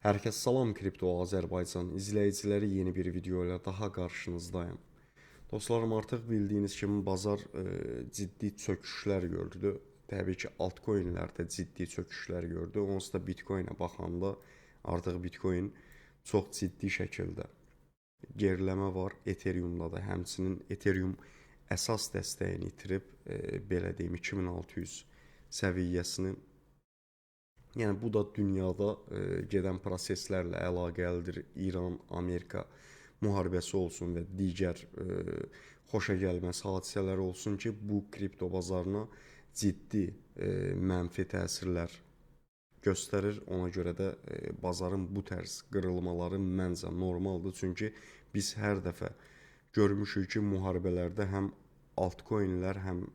Hər kəs salam, Kripto Azərbaycan izləyiciləri, yeni bir video ilə daha qarşınızdayım. Dostlarım, artıq bildiyiniz kimi bazar ciddi çöküşlər gördü. Təbii ki, altcoin'lərdə ciddi çöküşlər gördü. Onsuz da Bitcoin'ə baxanda artıq Bitcoin çox ciddi şəkildə geriləmə var. Ethereum'da da həmçinin Ethereum əsas dəstəyini itirib, belə deyim, 2600 səviyyəsini. Yəni bu da dünyada gedən proseslərlə əlaqəlidir. İran, Amerika müharibəsi olsun və digər xoşagəlməz hadisələr olsun ki, bu kripto bazarına ciddi mənfi təsirlər göstərir. Ona görə də bazarın bu tərz qırılmaları məncə normaldır. Çünki biz hər dəfə görmüşük ki, müharibələrdə həm altcoin'lər, həm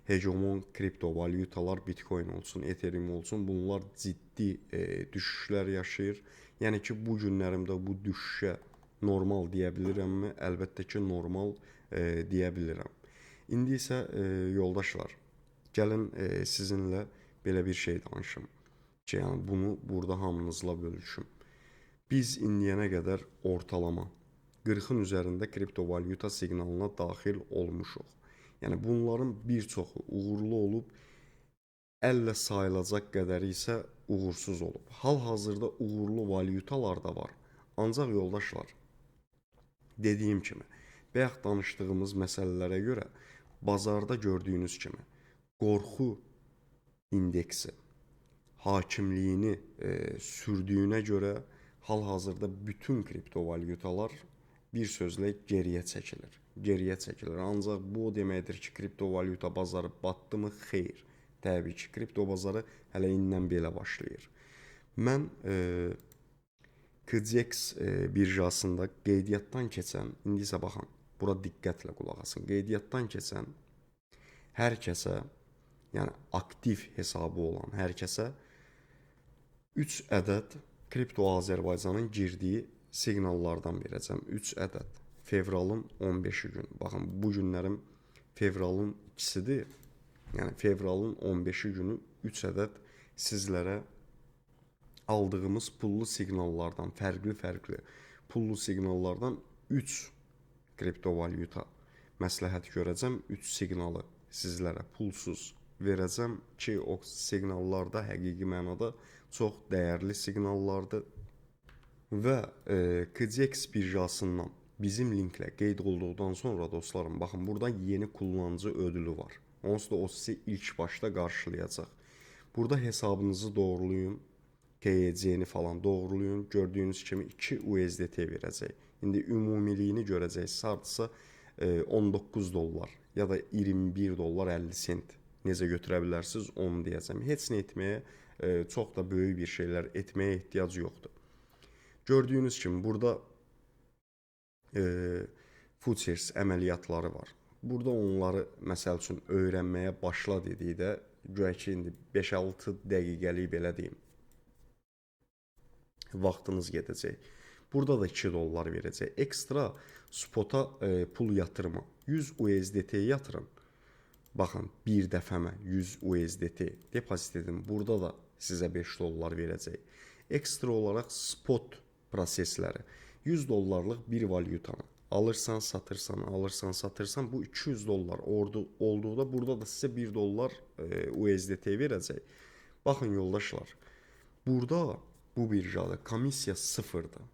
hegemon kriptovalyutalar, Bitcoin olsun, Ethereum olsun, bunlar ciddi düşüşlər yaşayır. Yəni ki, bu günlərimdə bu düşüşə normal deyə bilirəmmi? Əlbəttə ki, normal deyə bilirəm. İndi isə yoldaşlar, gəlin sizinlə belə bir şey danışım ki, yəni bunu burada hamınızla bölüşüm. Biz indiyənə qədər ortalama 40-ın üzərində kriptovalyuta siqnalına daxil olmuşuq. Yəni bunların bir çoxu uğurlu olub, əllə sayılacaq qədəri isə uğursuz olub. Hal-hazırda uğurlu valyutalar da var. Ancaq yoldaşlar, dediyim kimi, bayaq danışdığımız məsələlərə görə bazarda gördüyünüz kimi qorxu indeksi hakimliyini sürdüyünə görə hal-hazırda bütün kriptovalyutalar bir sözlə geriyə çəkilir. Geriyə çəkilir. Ancaq bu o deməkdir ki, kriptovalyuta bazarı batdımı? Xeyr. Təbii ki, kripto bazarı hələ indidən belə başlayır. Mən KCX birjasında qeydiyyatdan keçən, indi isə baxın, bura diqqətlə qulaq asın. Qeydiyyatdan keçən hər kəsə, yəni aktiv hesabı olan hər kəsə 3 ədəd Kripto Azərbaycanın girdiyi siqnallardan verəcəm. 3 ədəd. Fevralın 15-i gün. Baxın, bu günlərim fevralın 2-sidir. Yəni fevralın 15-i günü 3 ədəd sizlərə aldığımız pullu siqnallardan, fərqli-fərqli pullu siqnallardan 3 kriptovalyuta məsləhət görəcəm. 3 siqnalı sizlərə pulsuz verəcəm ki, o siqnallar da həqiqi mənada çox dəyərli siqnallardır. Və KCX birjasından bizim linklə qeyd olduqdan sonra dostlarım, baxın, burada yeni kullanıcı ödülü var. Onsuz da o sizi ilk başda qarşılayacaq. Burada hesabınızı doğrulayın. KYC-ni falan doğrulayın. Gördüyünüz kimi 2 USDT verəcək. İndi ümumiliyini görəcəksiniz. Hardasa 19 dollar ya da 21 dollar 50 sent necə götürə bilərsiniz, onu deyəcəm. Heç nə etməyə, çox da böyük bir şeylər etməyə ehtiyac yoxdur. Gördüyünüz kimi burada futures əməliyyatları var. Burada onları məsəl üçün öyrənməyə başla dedikdə, güya ki indi 5-6 dəqiqəlik, belə deyim, vaxtınız gedəcək. Burada da 2 dollar verəcək. Ekstra spota pul yatırma. 100 USDT yatırın. Baxın, bir dəfəmə 100 USDT depozit edin. Burada da sizə 5 dollar verəcək. Ekstra olaraq spot prosesləri. 100 dollarlıq bir valyutanı alırsan, satırsan, alırsan, satırsan, bu 200 dollar olduqda burada da sizə 1 dollar USDT verəcək. Baxın yoldaşlar, burada bu birjada komissiya sıfırdır.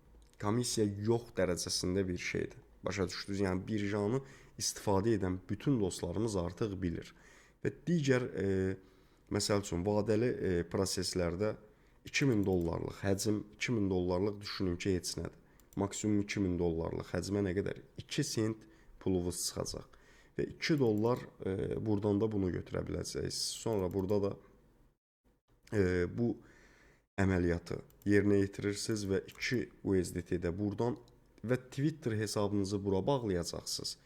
Komissiya yox dərəcəsində bir şeydir. Başa düşdünüz? Yəni birjanı istifadə edən bütün dostlarımız artıq bilir. Və digər məsəl üçün vadəli proseslərdə 2000 dollarlıq həcm, 2000 dollarlıq düşünün ki, heç nədir. Maksimum 2000 dollarlıq həcmə nə qədər? 2 sent pulunuz çıxacaq. Və 2 dollar buradan da bunu götürə biləcəksiniz. Sonra burada da bu əməliyyatı yerinə yetirirsiniz və 2 USDT-də buradan və Twitter hesabınızı bura bağlayacaqsınız.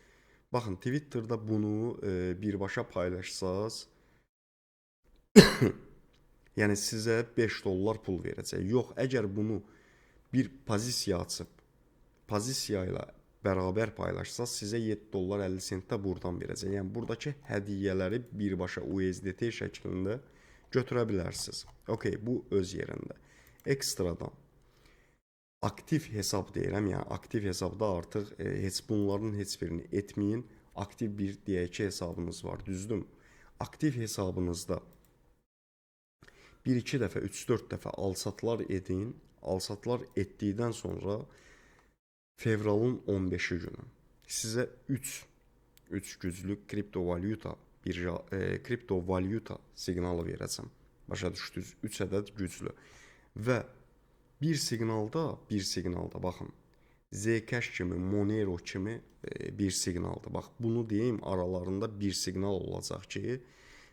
Baxın, Twitter'da bunu birbaşa paylaşsaz, yəni sizə 5 dollar pul verəcək. Yox, əgər bunu bir pozisiya açıb, pozisiya ilə bərabər paylaşsaz, sizə 7 dollar 50 sent də buradan verəcək. Yəni buradakı hədiyyələri birbaşa USDT şəklində götürə bilərsiniz. Okay, bu öz yerində. Ekstradan aktiv hesab deyirəm, yəni aktiv hesabda artıq heç bunların heç birini etməyin. Aktiv bir deyək ki hesabınız var, düzdürmü? Aktiv hesabınızda 1-2 dəfə, 3-4 dəfə alsatlar edin. Alsatlar etdikdən sonra fevralın 15-i günü sizə 3 güclü kriptovalyuta birja kriptovalyuta siqnalı verəcəm. Başa düşdünüz? 3 ədəd güclü. Və bir siqnalda baxın. Zcash kimi, Monero kimi bir siqnaldır. Bax, bunu deyim, aralarında bir siqnal olacaq ki,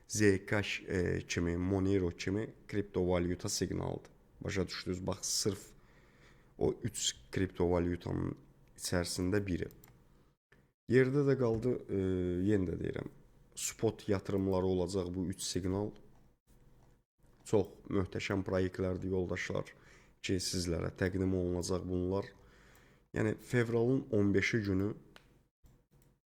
Zcash kimi, Monero kimi kriptovalyuta siqnalıdır. Başa düşdünüz? Bax, sırf o 3 kriptovalyutanın içərisində biri. Yerdə də qaldı, yenə də deyirəm, spot yatırımları olacaq bu 3 siqnal. Çox möhtəşəm proyektlərdir yoldaşlar ki, sizlərə təqdim olunacaq bunlar. Yəni fevralın 15-i günü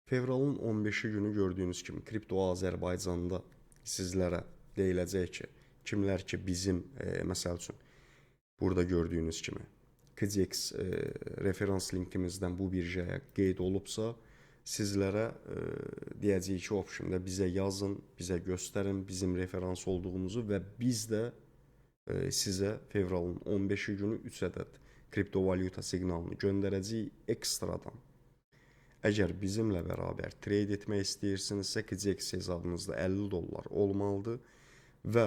fevralın 15-i günü gördüyünüz kimi Kripto Azərbaycanda sizlərə deyiləcək ki, kimlər ki bizim məsəl üçün burada gördüyünüz kimi KDX referans linkimizdən bu birjaya qeyd olubsa, sizlərə deyəcəyik ki, optionda bizə yazın, bizə göstərin bizim referans olduğumuzu və biz də sizə fevralın 15-i günü 3 ədəd kriptovalyuta siqnalını göndərəcəyik ekstradan. Əgər bizimlə bərabər trade etmək istəyirsinizsə, KDX hesabınızda 50 dollar olmalıdır və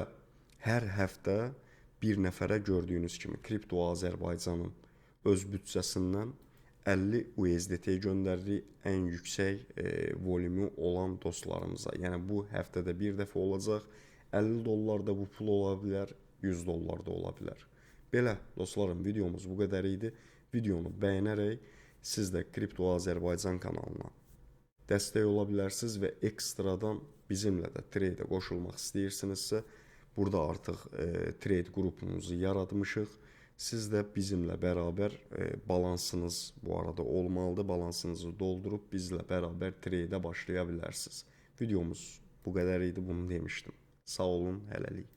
hər həftə bir nəfərə gördüyünüz kimi Kripto Azərbaycanın öz büdcəsindən 50 USDT göndəririk ən yüksək volümü olan dostlarımıza. Yəni bu həftədə bir dəfə olacaq. 50 dollar da bu pul ola bilər, 100 dollar da ola bilər. Belə dostlarım, videomuz bu qədər idi. Videonu bəyənərək siz də Kripto Azərbaycan kanalına dəstək ola bilərsiniz və ekstradan bizimlə də trade-ə qoşulmaq istəyirsinizsə, burada artıq trade qrupumuzu yaratmışıq. Siz də bizimlə bərabər balansınız bu arada olmalıdır. Balansınızı doldurub bizlə bərabər trade-ə başlaya bilərsiniz. Videomuz bu qədər idi, bunu demişdim. Sağ olun, hələlik.